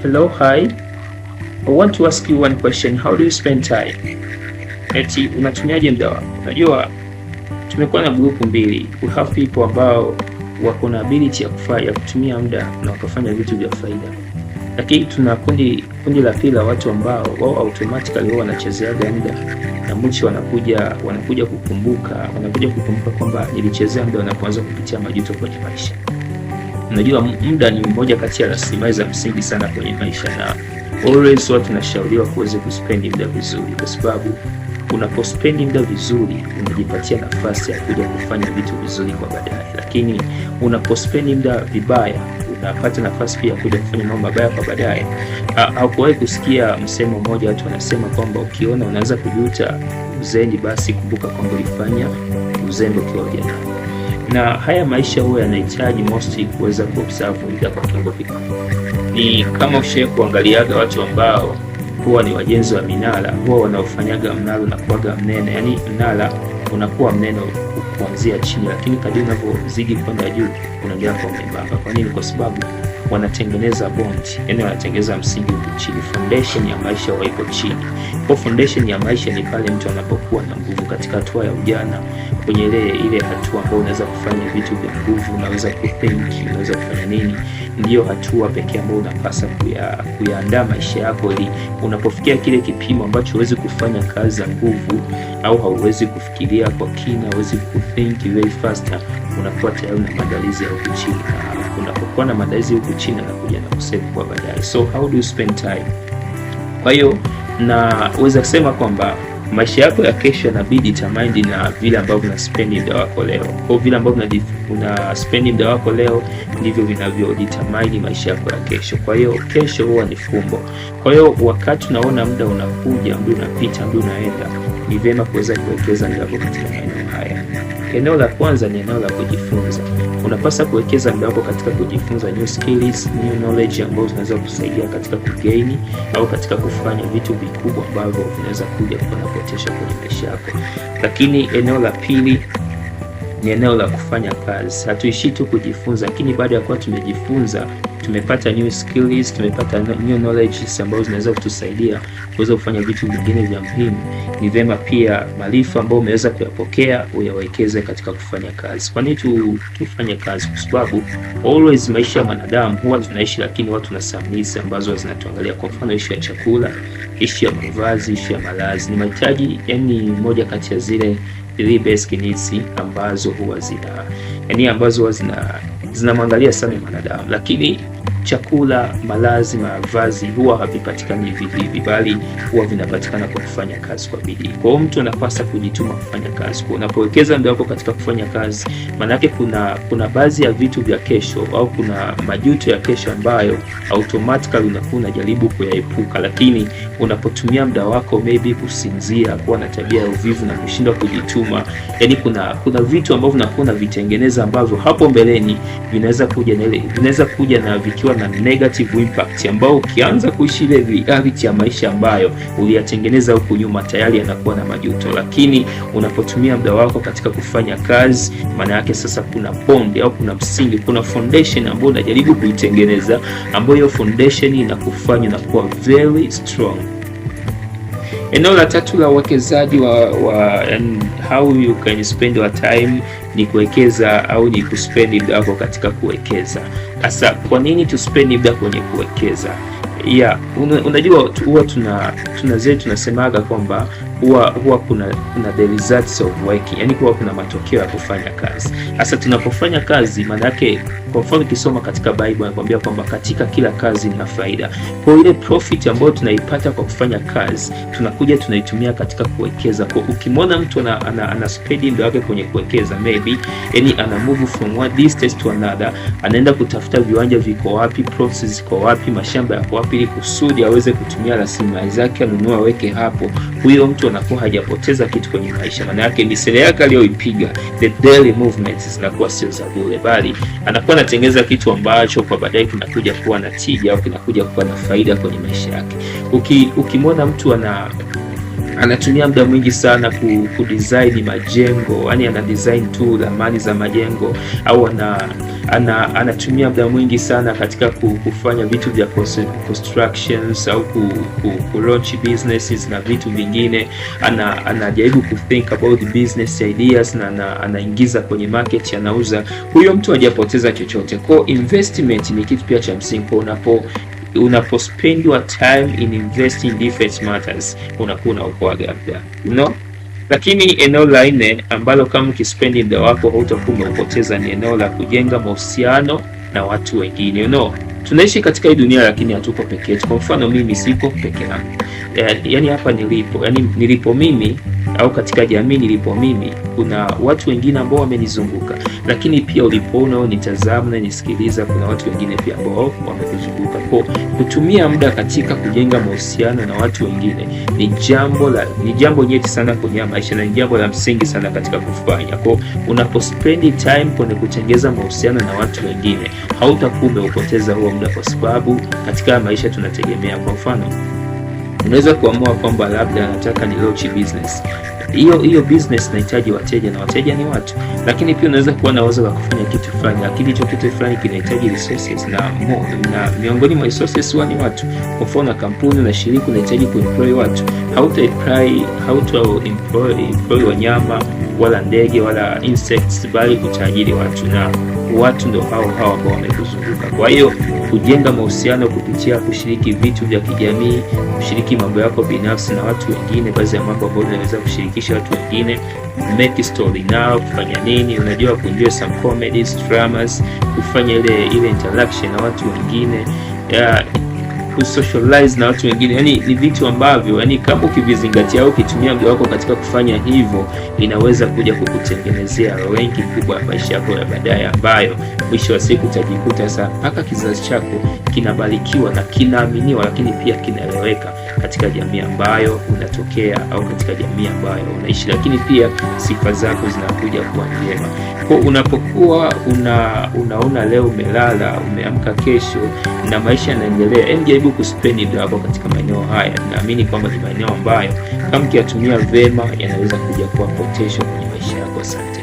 Hello, hi. I want to ask you one question. How do you spend time? Eti unatumiaje muda wako? Unajua tumekuwa na group mbili. We have people ambao wako na ability ya kufanya ya kutumia muda na wakafanya vitu vya faida, lakini tuna kundi la pili la watu ambao wao automatically wao wanachezeaga muda na mwisho wanakuja kukumbuka kwamba nilichezea muda, wanapoanza kupitia majuto kwenye maisha. Unajua muda ni mmoja kati ya rasilimali za msingi sana kwenye maisha, na always watu tunashauriwa kuweza kuspend muda vizuri, kwa sababu unapospend muda vizuri unajipatia nafasi ya kuja kufanya vitu vizuri kwa baadaye, lakini unapospend muda vibaya unapata nafasi pia ya kuja kufanya mambo mabaya kwa baadaye. Haukuwahi kusikia msemo mmoja, watu wanasema kwamba ukiona unaanza kujuta uzeeni, basi kumbuka kwamba ulifanya uzembe ukiwa ujana? Na haya maisha huwa yanahitaji mostly kuweza kuobserve muda kwa kiwango kikubwa. Ni kama ushawahi kuangaliaga watu ambao huwa ni wajenzi wa minara, huwa wanaofanyaga mnara unakuwaga mnene, yani mnara unakuwa mnene kuanzia chini, lakini kadri unavyozidi kwenda juu unaendelea kuwa mwembamba. Kwa nini? Kwa sababu wanatengeneza bond, yani wanatengeneza msingi huku chini, foundation ya maisha huwa iko chini. Kwa foundation ya maisha ni pale mtu anapokuwa na nguvu katika hatua ya ujana, kwenye ile hatua ambayo unaweza kufanya vitu vya nguvu, unaweza kuthink, unaweza kufanya nini, ndiyo hatua pekee ambayo unapasa kuyaandaa maisha yako, ili unapofikia kile kipimo ambacho huwezi kufanya kazi za nguvu au hauwezi kufikiria kwa kina, huwezi kuthink very fast, unakuwa tayari na maandalizi ya huku chini, na unapokuwa na maandalizi huku chini anakuja na kusave kwa baadaye. So how do you spend time? Kwa hiyo naweza kusema kwamba maisha yako ya kesho yanabidi determined na vile ambavyo una spend muda wako leo. Kwa vile ambavyo una spend muda wako leo ndivyo vinavyo determine maisha yako ya kesho. Kwa hiyo kesho huwa ni fumbo. Kwa hiyo wakati unaona muda unakuja, muda unapita, muda unaenda, ni vyema kuweza kuwekeza muda wako katika maeneo haya. Eneo la kwanza ni eneo la kujifunza. Unapaswa kuwekeza muda wako katika kujifunza new skills, new knowledge ambazo zinaweza kusaidia katika kugain au katika kufanya vitu vikubwa ambavyo vinaweza kuja kuwa na potential kwenye maisha yako. Lakini eneo la pili ni eneo la kufanya kazi. Hatuishii tu kujifunza, lakini baada ya kuwa tumejifunza, tumepata new skills, tumepata new knowledge ambazo zinaweza kutusaidia kuweza kufanya vitu vingine vya muhimu. Ni vyema pia maarifa ambayo umeweza kuyapokea uyawekeze katika kufanya kazi. Kwa nini tufanye kazi? Kwa sababu always maisha ya mwanadamu huwa tunaishi, lakini watu na some needs ambazo zinatuangalia. Kwa mfano issue ya chakula, issue ya mavazi, issue ya malazi ni mahitaji, yani moja kati ya zile three basic needs ambazo huwa zina yani ambazo huwa zinamwangalia sana mwanadamu, lakini chakula, malazi, mavazi huwa havipatikani hivi hivi, bali huwa vinapatikana kwa kufanya kazi kwa bidii. Kwa hiyo mtu anapaswa kujituma kufanya kazi. Kwa unapowekeza muda wako katika kufanya kazi, maana yake kuna baadhi ya vitu vya kesho au kuna majuto ya kesho ambayo automatically unakuwa unajaribu kuyaepuka, lakini unapotumia muda wako maybe kusinzia, kuwa na tabia ya uvivu na kushindwa kujituma, yani kuna vitu ambavyo unakuwa unavitengeneza ambavyo hapo mbeleni vinaweza kuja na vikiwa na negative impact, ambao ukianza kuishi ile reality ya maisha ambayo uliyatengeneza huku nyuma tayari yanakuwa na majuto. Lakini unapotumia muda wako katika kufanya kazi, maana yake sasa kuna bond au kuna msingi, kuna foundation ambayo unajaribu kuitengeneza, ambayo hiyo foundation inakufanya unakuwa very strong. Eneo la tatu la uwekezaji wa and how you can spend your time ni kuwekeza au ni kuspend muda wako katika kuwekeza. Sasa kwa nini tuspend muda kwenye kuwekeza? Yeah, unajua huwa tuna zetu tunasemaga kwamba huwa kuna the results of working, yani huwa kuna matokeo ya kufanya kazi. Sasa tunapofanya kazi, maana yake, kwa mfano ukisoma katika Bible anakuambia kwamba katika kila kazi ina faida. Kwa ile profit ambayo tunaipata kwa kufanya kazi, tunakuja tunaitumia katika kuwekeza. Kwa ukimwona mtu ana spend muda wake kwenye kuwekeza, maybe yani ana move from one distance to another, anaenda kutafuta viwanja viko wapi, plots ziko wapi, mashamba yako wapi, ili kusudi aweze kutumia rasilimali zake anunue aweke hapo. Huyo mtu anakuwa hajapoteza kitu kwenye maisha. Maana yake misele yake aliyoipiga, the daily movements zinakuwa sio za bure, bali anakuwa anatengeneza kitu ambacho kwa baadaye kinakuja kuwa na tija au kinakuja kuwa na faida kwenye maisha yake. Ukimwona mtu ana Anatumia muda mwingi sana ku design majengo, yani ana design tu ramani za majengo, au anatumia muda mwingi sana katika kufanya vitu vya constructions au ku launch businesses na vitu vingine. Anajaribu ku think about business ideas na anaingiza kwenye market, anauza. Huyo mtu hajapoteza chochote. Kwa investment ni kitu pia cha msingi. Kwa unapo spend your time in investing different matters, unakuwa unaokoa muda. Lakini eneo la nne ambalo kama uki-spend muda wako hautakuwa umeupoteza ni eneo la kujenga mahusiano na watu wengine. Tunaishi katika hii dunia lakini hatuko peke yetu. Kwa mfano mimi siko peke yangu, yaani hapa nilipo, yaani nilipo mimi au katika jamii nilipo mimi, kuna watu wengine ambao wamenizunguka, lakini pia ulipoona unitazama na nisikiliza, kuna watu wengine pia ambao wamekuzunguka. Kwa kutumia muda katika kujenga mahusiano na watu wengine ni jambo nyeti sana kwenye maisha na ni jambo la msingi sana katika kufanya. Kwa unapo-spend time kwenye kutengeza mahusiano na watu wengine, hautakuwa umeupoteza huo muda, kwa sababu katika maisha tunategemea. Kwa mfano, unaweza kuamua kwamba labda nataka ni launch business. Hiyo hiyo business inahitaji wateja na wateja ni watu, lakini pia unaweza kuwa na wazo la kufanya kitu fulani, lakini hicho kitu fulani kinahitaji resources na miongoni mwa resources huwa ni watu. Kwa mfano, kampuni unashiriki, unahitaji ku-employ watu, hauta employ wanyama wala ndege wala insects, bali utaajiri watu, na watu ndo hao hao ambao wamekuzunguka. Kwa hiyo kujenga mahusiano kupitia kushiriki vitu vya kijamii, kushiriki mambo yako binafsi na watu wengine, baadhi ya mambo ambayo unaweza kushirikisha watu wengine, make story nao, kufanya nini, unajua kuenjoy some comedies, dramas, kufanya ile ile interaction na watu wengine ya ku-socialize na watu wengine, yani ni vitu ambavyo yani kama ukivizingatia au ukitumia muda wako katika kufanya hivyo, inaweza kuja kukutengenezea rank kubwa ya maisha yako ya baadaye, ambayo mwisho wa siku utajikuta sasa mpaka kizazi chako kinabarikiwa na kinaaminiwa, lakini pia kinaeleweka katika jamii ambayo unatokea au katika jamii ambayo unaishi, lakini pia sifa zako zinakuja kuwa njema. Kwa unapokuwa unaona leo umelala, umeamka kesho na maisha yanaendelea, hem, jaribu ku-spend muda wako katika maeneo haya. Naamini kwamba ni maeneo ambayo kama ukiyatumia vema yanaweza kuja kuwa potential kwenye maisha yako. Asante.